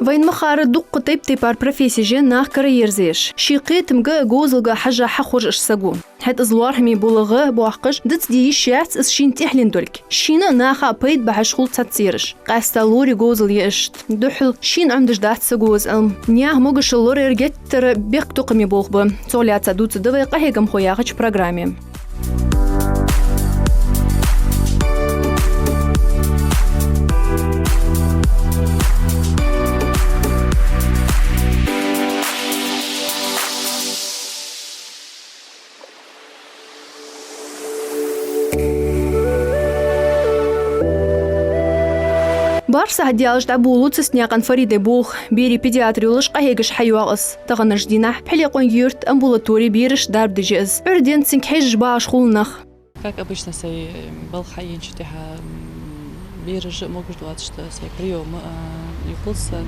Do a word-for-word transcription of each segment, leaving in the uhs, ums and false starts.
Вайна ма харра, дуккха тайп-тайпара профессеш я нах караерзаеш. Ший кхетамга, говзалга хьежжа хьахоржаш саг ва. ХӀаьта из лоархӀаме бола гӀа боаккхаш дицде йиш яц из шийна тӀехьленна долга. Шийна а, наха а пайда бахьаш хул цхьацца ераш. Къаьстта лорий говзал я иштта. Духхьал шийна Ӏомадеш дац саго из Ӏилма. Наьха могашал лораяр геттара бехктокхаме болх ба. Цох лаьца дувцаргда вай «Къахьегамхо» яхача программе. БархӀ сахьат даьлча дӀаболалу Цистнаькъан Фаридай болх. Берий педиатр йолаш къахьегаш хьайоагӀа из. Таханарча дийнахьа Пхьилекъонгий-Юрта амбулатори берашта дарба деш я из. Ӏуйрийна цунга хьежаш багӀаш хул нах. Как обычно, сай балха хьаеначул тӀехьагӀа, м, бераш а могаш доацаш да, сай приём а, а, юкъулса,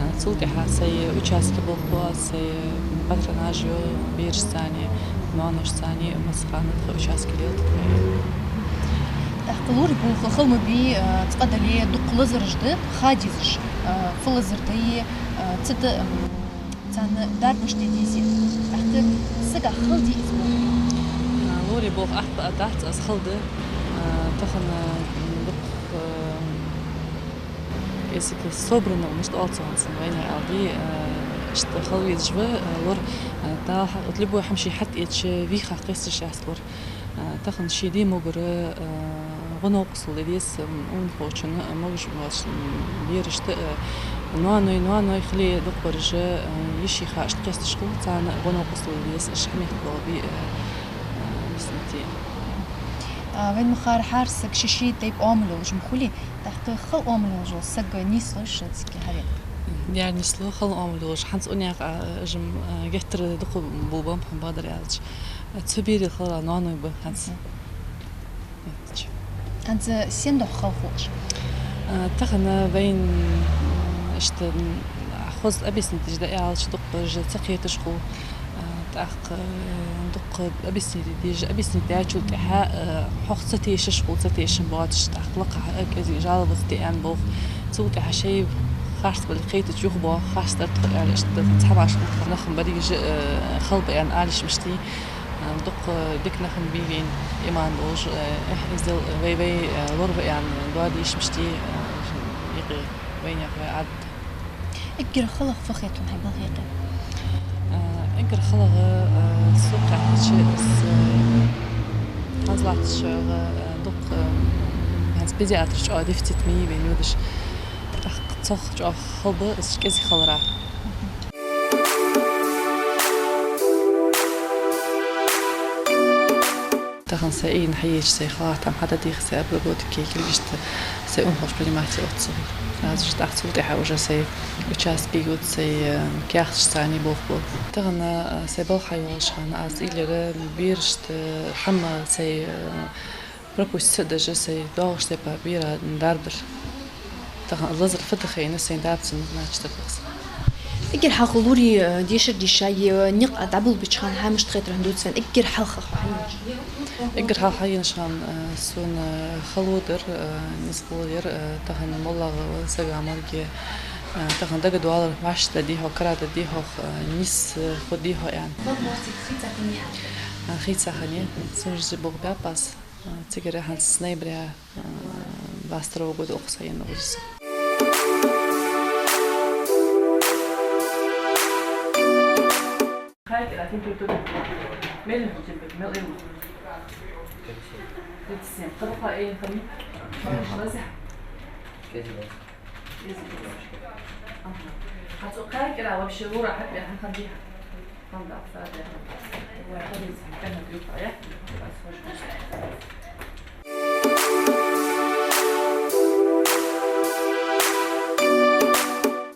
а, цул тӀехьагӀа сай участке болх бу аз, сай, м, патронаж йо берашцани, ноаношцани, массахана тха участке лелаш да тхо. ТӀаккха лорий болх хала ма бий, а, цкъа дале дукха лазараш да ха дезаш, а, фу лазар да е, а, цу тӀа, м, царна дарбаш де дезий. ТӀаккха сага хала дий из болх? А, лорий болх атта баа дац, аз хала да. А, тахан, м, дукха, м, кӀезига собранно мишта оал цох, хӀанз вайна аьлча, а, иштта хала везаш ва, а, лор, а, Дала хьа-, вот любой хӀама ший хьатӀаэцача вийха кхесташ яц лор. А, тахан ший де могара, а, гӀо-новкъостал де деза, м, унахочун, а, могаш-, могаш-, м, берашта, а, ноаной, ноаной хиле дукхагӀбараш, а, йишийха иштта кхесташ хул, царна гӀо-новкъостал де деза, иштта хьамехта болх бе, а, а, нийсденна. А, вайна ма харра, хӀара сага ший-ший тайпа оамал йолаш ма хулий, тӀаккха хала оамал йолаш вола саг нийслуш цига хьавена? Яр нийслу, хала оамал йолаш, хӀанз укх наькъа, а, жим, а, геттара дукха болабеннаб, хӀана бадар аьлча. А, цу берий хала ноаной ба хӀанз. Мгм. ХӀанз сен духьа хала хул уж? А, тахан вайна, м, иштта, м, хоза объяснить деш да аьлча, дукхагӀбараш ца кхеташ хул. А, тӀаккха, э, дукха объяснить деш, объяснить даьчул тӀехьагӀа, э, хьох ца тешаш хул, ца тешам боацаш, тӀаккха лакхагӀа, э, кӀезига жаловаться де аьнна болх. Цул тӀехьагӀа шоай харц бале кхетача юхабоагӀа, харц дар тхо аьле, иштта цхьа башха нах ба, берригаш а, э, хала ба аьнна ала йиш мишта я. Э, дукха дика нах ба вайна иман долаш, э, эхь, из дел вай-вай, э, лорава аьнна доаде йиш мишта я, э, юкъе вайнаьха вай Ӏад. Эггара халагӀа фу хет хьона хьай балха юкъе? А, эггара халагӀа, а, сога хаьттача, из, а, хӀанз латтача шера, а, дукха, а, хӀанз педиатраш чӀоагӀа дефицит ма йий вайна йодаш. ТӀаккха цох чӀоагӀа хала ба из кӀезига хилара. Тахан сай ийна хьаеча, сай халат хӀама хьададийха, сай обработка е килгашта, сай унахошка принимать е оццагӀий. Аз уж тӀаккха цул тӀехьагӀа уже сай участке йода, сай, э, каьхаташцани болх бу. Тахан, э, сай балха хьайоагӀаш хана аз ийлера берашта хӀама сай, э, пропустить ца деш, сай доагӀача тайпара бера дарба дар. Тахан лазар фу да хайна, сайна дарба ца назначить дар аз. Эггара хьалха лорий, э, дешар дийша е никъ дӀаболабеча хана хьа мишта хетар хьона дувца вайна? Эггара хьалха хьо хьаенаш? Эггара хьалха хьаенаш хана, э, сона хало дар, э, низ хало яр, э, тахан моллагӀа ва сага морге, э, тахан дагадоалар, вӀаштӀехьа дий хьо, кара тӀа дий хьо, э, низ, э, хургдий хьо аьнна. Э, хийца хиннай, сона жизи болх баьб аз. А, цигара хӀанз с ноября, а, двадцать второго года укхаза хьаена ужас.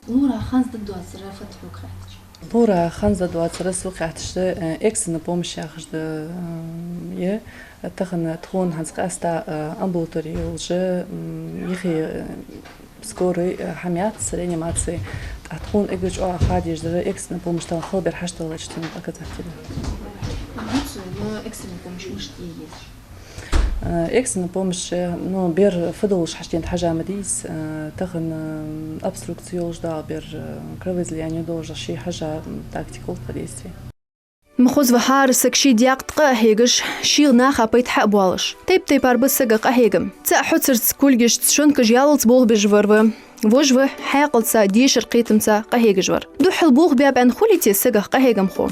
Лора хӀанз дӀадоацар фуд хьога хаьттача? Лора хӀанз дӀадоацар сога хаьттача, э, экстренная помощь яхаш да, э, е, тахан тхона хӀанз къаьстта, э, амбулатори йолаш, м, йихи, э, скорый, э, хӀама яц, реанимаци. ТӀаккха тхона эггара чӀоагӀа ха дезаш дар экстренная помощь тахан хала бер хьаштдаллача цун оказать де. Дувца вайна экстренная помощь мишта е еза? Э, экстренная помощь, э, ну, бер фу долаш хьаштен хьажа ма дий из, э, тахан, э, обструкция йолаш дола бер, э, кровоизлияние долаш ший хьажа, м, тактика хӀултха действий. Ма хоза ва хӀара саг ший декъе къа а хьегаш, шийх наха пайда хьа а боалаш. Тайп-тайпара ба сага къахьегам. ЦаӀ хьоцарца, кулгашца, шонкаш яллалца болх беш вар ва. Вож ва хьаькъалца, дешара кхетамца къахьегаш вар. Духхьал болх баьб аьнна хулий те сагах къахьегамхо?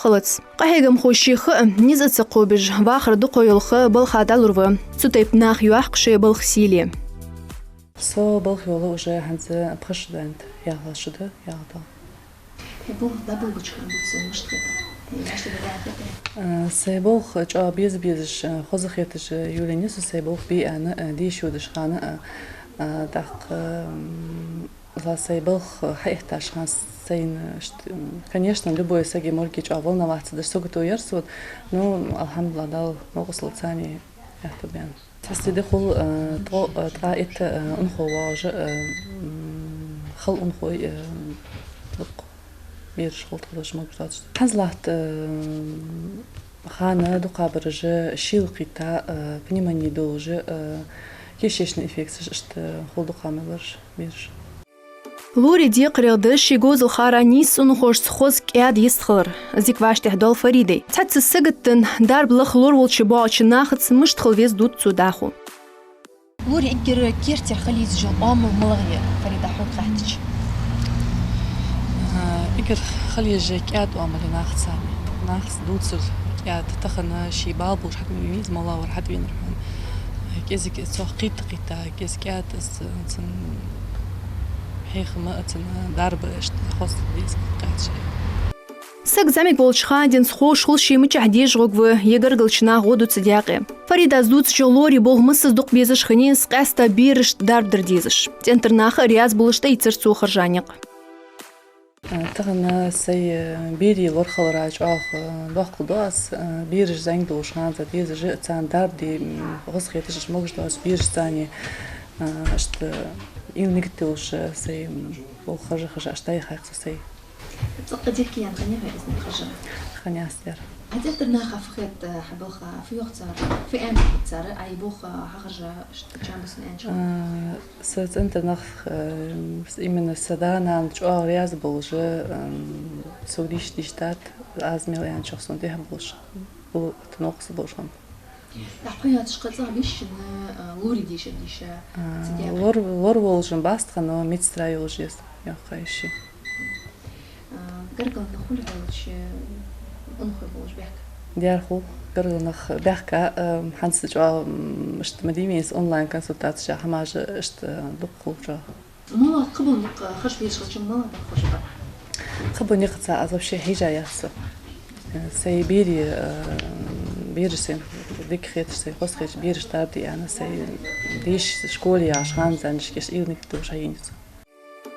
Хилац. Къахьегамхо ший ха а, низ а ца кхобеш, вахар дукха йола ха балха дӀалур ва. Цу тайпа наха йоаккх шоай балха сийле. Со балха йола уже хӀанз пхи шу да, ялх шу да, ялх да. Хье болх дӀаболабеча хана дувцар мишта хет? Хье вӀаштӀехьа дӀахетар? Э, сай болх чӀоагӀа беза-безаш, э, хоза хеташ, э, йолаеннай со сай болх бе аьнна, э, деша йодача хана, э, э, тӀаккха, м, за сай балха хьаэттача хана сайна, ш-, м, конечно, любой сага морги чӀоагӀа волноваться деш сагото яр со, ну, алхьамдулиллахӀ, Дала новкъостал цани яхту бен. Цхьа сиди хул, э, тӀо-, э, ткъаь итт, э, унахо воагӀаш, э, м, хала унахой, э, дукха бераш хӀултха долаш могаш доацаш. ХӀанз латта, э, хана дукхагӀбараш шийла кхийтта, э, пневмония долаш, э, кишечный инфекцеш, иштта хул дукхагӀа мел бараш бераш. Лорий декхарех да ший говзал хара нийсса унахошца хоза кӀаьда йистхилар. Дика вӀаштӀехьа доал Фаридай. Цхьацца сагатдан дарба лаха лораволча боагӀача нахаца мишта хила веза дувц цо дӀахо. Лорий эггара кертера хила езаш йола оамал малагӀа я, Фарида, хьога хаьттача? А, эггара хила езаш кӀаьда оамал я нахаца. Нахаца дувцар кӀаьда, тахан ший бала болаш хьатӀавена веза, малав вар хьатӀавенар хьона. КӀезига цох кхийтта-кхийтта, кӀезига кӀаьда из, цун хьехам а, цун дарба а иштта хоза деза кхача. Саг зӀамига волча хана денз ховш хул ше мичахьа дежа гӀоргва, е гаргарча наха гӀо ду цу даькъе. Фаридас дувцачох, Лорий болх массаза дукха безаш хиннай из, къаьстта берашта дарба дар дезаш. ЦӀентара наха а раьза болаш тӀаийцар цо харжа никъ. Тахан сай берий лорхилара чӀоагӀа доккхал ду аз, бераш зӀамига долаш хана денз дезаш а, царна дарба де, м, хоза хеташ а, могаш доацаш бераш царна, а, иштта уйла-нигат йолаш сай, м, болх харжа-харжа, иштта дӀаяхай-кх со сай. ЦӀаккха дика яьнна хиннай хьа из харжар? Хиннай аз дер. Хьа цӀентара наха фу хет, э, хьа балха, фу йоах цар, фу аьннад цар, Ӏа из болх хьахаржа, иштта чам ба сона аьннача хана? А, са цӀентара нах, э, именно са да-нана чӀоагӀа раьза болаш, э, сога дийша-дийша даьд, аз мел аьнначох сона тӀехьа болаш, бу-, новкъост болаш хиннаб. ТӀаккха хьо йоацаш кхы цӀагӀа вешшина, а, Лорий дешар дийша, а, цу даькъе? Лор-, лораволаш бац тха, но медсестра йолаш я из, йоккхагӀа йиш я. А, гаргара нах хулий хьо йолча унахой болаш баьхка? Дера хул, гаргара нах баьхка, а, хӀанз чӀоагӀа, м, иштта ма дий вайна онлайн консультацеш, хӀамаш иштта дукха хул чӀоагӀа. МалагӀа кхыбола никъ харжа безаш хилча, малагӀа ба хоза ба? Кхыбола никъаца аз вообще хьежа яц со. Сай берий, э, бераш сайна дика хеташ, сай хоза хеташ, бераш дарба де аьнна, сай деша школе яхаш хана денз кеш уйла-нигат долаш хьаенай со.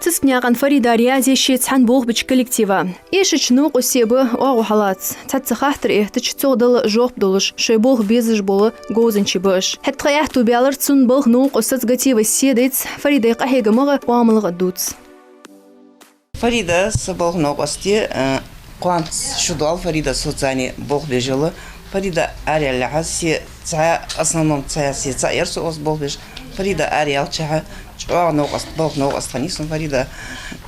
Цискнаькъан Фарида раьза я ше цхьана болх беча коллектива. Эшача новкъостий ба оагӀув хьалаца. Цхьацца хаттар эттача, цох дала жоп долаш, шоай болх безаш бола говзанча ба уж. ХӀаьта тха аьттув баьлар цун балха новкъостаца Гатиева Седайца Фаридай къахьегамах а, оамалах а дувц. Фарида, са балха новкъосте, э, кхоанца шу доал Фарида соцани болх беш йола. Фарида араяьлча, се цхьа, основном цхьа, се цхьа яр со укхаза болх беш. Фарида араяьлча, чӀоагӀа новкъост, балха новкъост хиннай сона. Фарида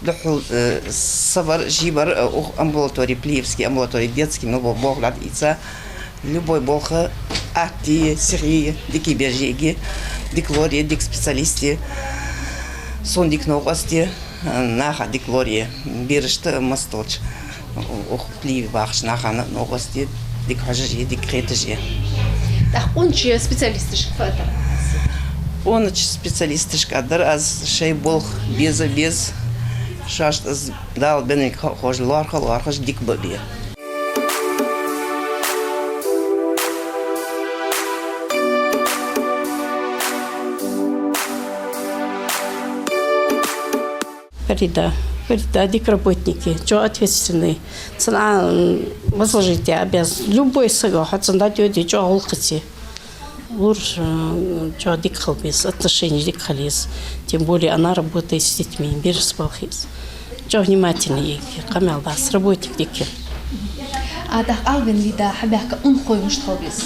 духхьал, э, са бар, жий бар, э, укх амбулатори, Плиевски амбулатори, детски мел бола болх дӀаийца. Любой болх атта, сихи, дика беш йиӀиг, дика лорае, дика специалисте, сона дика новкъосте, наха дика лорае, берашта а массадолча. Укх Плиеве бахача нахана новкъосте, дика хьожаш я, дика хеташ я. ТӀаккха къонача специалисташка фу аргдар? Къонача специалисташка аргдар аз шоай болх беза-беза, шоашта из Дала беннарг хо-, ховш лоархӀа-лоархӀаш дика ба бе. Фарида. Фарида дика работник я, чӀоагӀа ответственный. Цун, а, м, возложить я обязанность. Любой сага хьо цунна дӀадоде, чӀоагӀа гӀулакх ца е. Лораш, э, чӀоагӀа дика хила беза, отношенеш дика хила еза. Тем более она работает с детьми, берашца балха еза. ЧӀоагӀа внимательный я, къамаьл дац, работник дика я. А тӀаккха ала вена, Лида, хьабаьхка унахой мишта хила беза?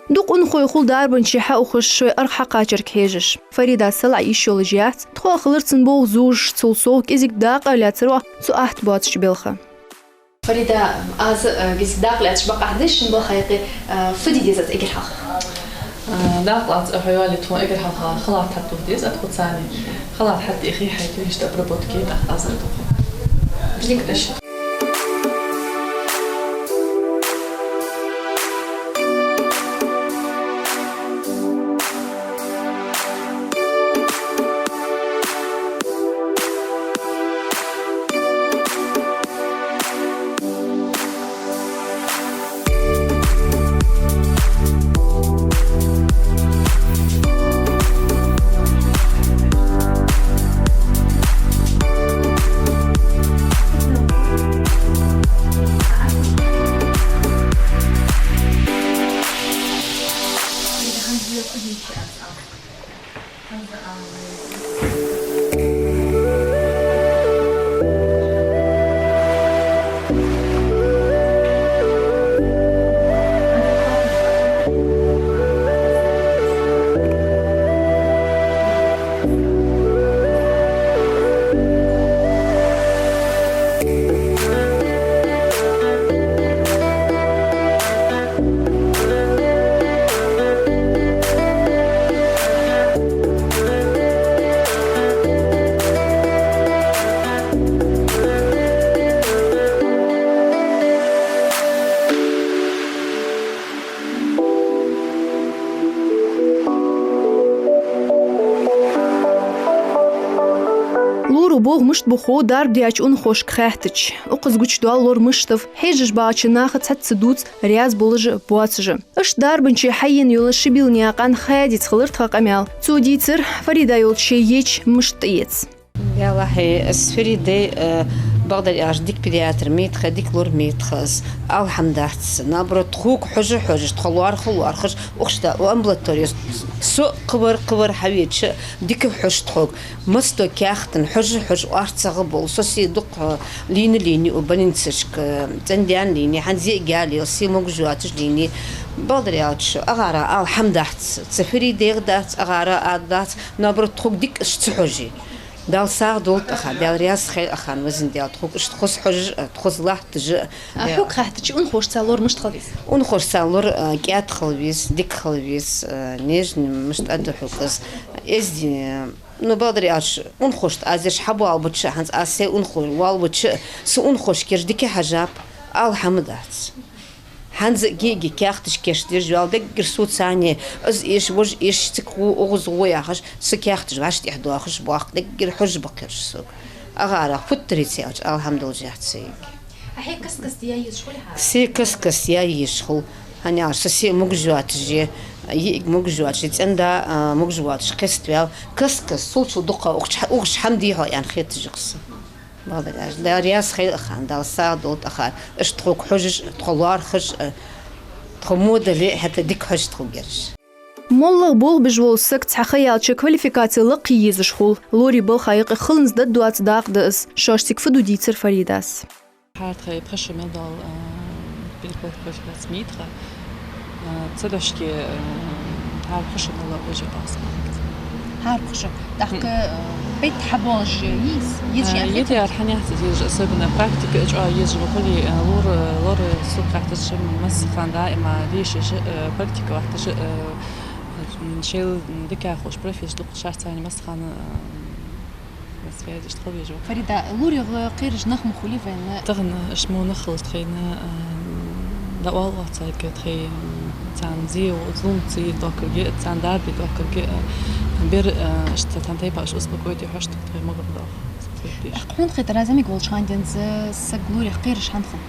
Дукха Унахой хул дарбанче хьаухаш, шоай аргӀа хьакхачарга хьежаш. Фарида салаӀа йиш йолаш яц, тхо а хилар цун болх зувш, цул совгӀа кӀезига дакъа а лаьцар оаха цу атта боацача балха. Фарида, аз, э, кӀезига дакъа лаьцача бакъахьа деш шун балха юкъе, э, фу де деза аз эггара хьалха? Э, дакъа лаца хьо йоале, тхона эггара хьалха халат хьатӀадувха деза, а тхо царна халат хьатӀадехе, хьай киришта обработка е, тӀаккха аз дувху. Дика деш. Лора болх мишта ба хов дарба даьча унахошка хаьттача. Укхаза гучадоал лора мишта ва, хьежаш багӀача наха цхьацца дувц раьза болаш а, боацаш а. Иштта дарбанче хьаена йола Шибилнаькъан Хадис хилар тха къамаьл. Цо дийцар, Фарида йолча шоай еча мишта тӀаэц. Валлахьи, аз Фаридай, э, бакъдар аьлча, дика педиатр ма йий тха, дика лор ма йий тха аз. Алхьамдац. Наоборот, тхога хьожаш, хьожаш, тхо лоархӀа, лоархӀаш, укх шта, у амбулаторе. Со кхывар, кхывар хьавеча, дика хьожаш тхога. Массадола каьхатан хьожаш, хьожаш, орцагӀа бола. Со се дукха лийна, лийннай у больницашка, цӀен-даьна лийннай, хӀанз а гаьле, се могаш йоацаш лийннай. Бакъдар аьлча, агӀара алхьамдац. Цу Фаридайга дац, агӀара а дац, наоборот, тхога дика ишта ца хьожий. Дала сагӀа долда тӀаккха, Дала раьза хилва тӀаккха, везан Даьла, тхога иштта хоза хьожаш а, тхоза латташ а. А, хьога хаьттача, унахошца лор мишта хила веза? Унахошца лор, а, кӀаьда хила веза, дика хила веза, а, нежни мишта аргда хьога аз. Эздий, ну, бакъдар аьлча, унахошта аз ераш хьабоалабича, хӀанз аз сай унахо воалабича, са унахошка ераш дика хьежаб, алхьамдац. ХӀанз а гига каьхаташ кийчдеш, валла даггара сона царна, аз эш, вож эш, цига гӀо, укхаза гӀо яхаш, са каьхаташ вӀаштӀехьа доахаш, боккха даггара хьожаш ба-кх ераш сога. АгӀара футтарий ца яьлча, алхьамдулиллахӀ, цайга. А хье каст-каста яь езаш хулий хьа? Се каст-каста яь езаш хул. ХӀана аьлча, са се могаш йоацаш я, йиӀиг могаш йоацаш я, цӀен-да, а, могаш воацаш кхеставаьв. Каст-каста, цул-чул дукха, укхаза хӀа-, укхаза хӀама дий хьо аьнна хеташ я-кх са. Бакъдар аьлча, Дала раьза хилва тӀаккха, Дала сагӀа долда тӀаккха, иштта тхога хьожаш а, тхо лоархӀаш а, тхо мо дале а, хӀаьта дика хьожаш тхога ераш. МоллагӀа болх беш вола саг цхьа ха яьлча квалификаци лакхъе езаш хул. Лорий балха юкъе хиланза дарба доаца дакъа да из. Шоашца цига фу ду дийцар Фаридас. ХӀара тхоай пхи шу мел дола, а, переподготовка ма йий тха, а, цу дошке, а, хӀара пхи шу мел дола уже пас. ХӀара пхи шу. ТӀаккха, а, бетта хьабоалаш езаш, езаш а, яхий? Езаш яр хьанехца езаш, особенно практика чӀоагӀа езаш ма хулий, а, лора, лора сога хаьттача, массахана даим дешаш, а, практика латташ, а, шоайла дика хулаш, профессия дукха шарцани массахана, а, связь иштта хила везаш ва. Фарида, лорах кхераш нах ма хулий вайна? Тахан иштта мо нах хилча тхоайна, а, дӀаоал оаха царга тхоай, царна зе, зулам ца дохкарга, царна дарба дохкарга, а, бер, а, иштта тхан тайпа иштта успокоить хьожаш тхо, тхоай могар доах. Хьона хетар, зӀамига волча хана денз саг лорах кхераш хӀана хул?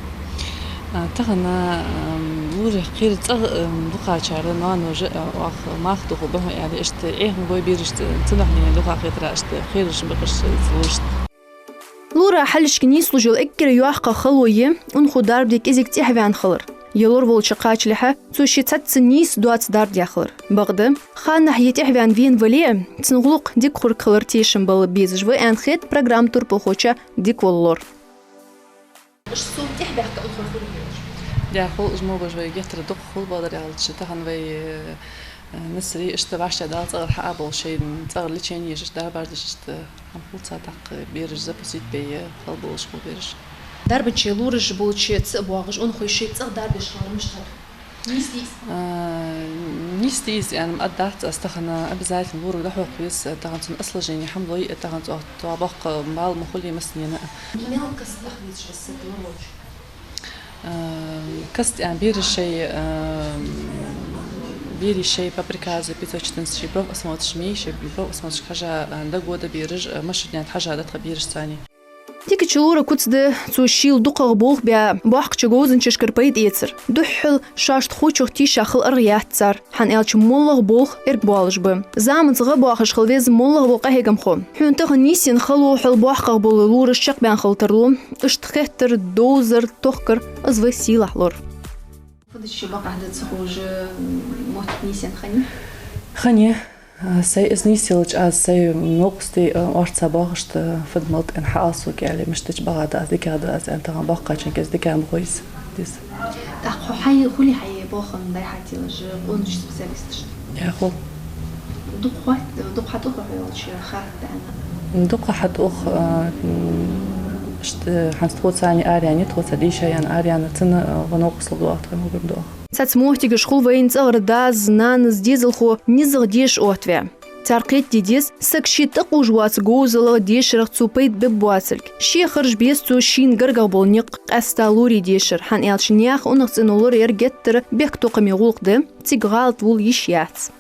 А, тахан, ам, лорах кхераш цӀагӀа, ам, дукхачар, ноаной, а, оаха мах доху бахьан аьле, иштта Ӏехам бой бераш ца, ца дахьнина дукха хетар, иштта кхераш бакъаш ца луш. Лора хьалхашка нийслуш йола эггара йоккха хало я унахо дарба де кӀезига тӀехьаваьнна хилар. Е лор волча кхачалехьа цо ше цхьацца нийса доаца дарба даь хилар. Бакъда, ханнахьа е тӀехьаваьнна вена вале а, цун гӀулакх дика хургхилара тешам бала безаш ва аьнна хет программа турпалхочоа дика вола лор. Иштта сона тӀехьабаьхка унахой хулий хьона? Да, хул, уж мо баш вай геттара дукха хул, бакъдар аьлча, тахан вай, э, Наьсаре иштта вӀаштӀехьадала цӀагӀара хьааболаш, шоай цӀагӀара лечени еш, дарбаш деш, иштта хӀама хул цар, тӀаккха бераш запустить бе, хала болаш хул бераш. Дарбанче лораш болча цӀа боагӀаш, унахой шоай цӀагӀа дарба деш хилар мишта хет? Нийса дий из? А, нийса дий из, аьнна ма аргдац аз, тахан обязательно лорага дӀахьокха веза, тахан цун осложнени хӀама лой, тахан цох, цох боккха бала ма хулий массанена. Мел каст ах везаш из саг лоралуча? Э, каст аьнна, бераш шоай, э, берий шоай по приказу пятьсот четырнадцать шоай профосмотраш ма йий, шоай профосмотрашка хьажа, э, дагода бераш, э, машинах хьажа да тха бераш царна. Дикача лорага куц да цо шийла дукхагӀа болх баь боккхача говзанчашкара пайда эцар. Духхьал шоашта хучох тийша хила аргӀа яц цар, хӀана аьлча моллагӀа болх эргабоалаш ба. Заманца гӀа боахаш хила веза моллагӀа вола къахьегамхо. Хьона тахан нийсъенна хало хьол боккхагӀа бола лораш чакхбаьнна хила тарлу. Иштта хеттар, довзар, тохкар — из ва сийлахь лор. Фу дича бакъахьа да ца ховш, мотт нийсъенна хиннай? Хиннай. А, сай из нийсъелча, аз сай новкъостий, а, орца боахаш да, фуд-малад аьнна хьаала сога, аьле, мишта дича бакъахьа да аз, дикагӀа да аз аьнна, тахан боккхачунга из дикагӀа ма хой из. ТӀаккха хьо хьай, хулий хьай бокъонца дӀа-хьа телаш къонача специалисташта? Э, хул. Дукха хет-, дукха хьатӀаухий хьо йолча хаттара? Дукха хьатӀаухий, а, м, иштта, хӀанз тхоца цхьана араяьнна, тхоца дийша яьнна араяьнна, цунна, а, гӀо-новкъостал доагӀа тхона, угар доагӀа. Цхьацца моттигаш хул вайна цӀагӀара дас, нанас, дезалхо низагӀа дешаш оттаваь. Цар кхетаде деза, саг ше тӀакхувш воаца говзалах, дешарах цо пайда бергбоацилга. Ше харжа беза цо шийна гаргагӀа бола никъ, къаьстта лорий дешар, хӀана аьлча наьха унахцӀено лораяр геттара бехктокхаме гӀулакх да, цига гӀалат вала йиш яц.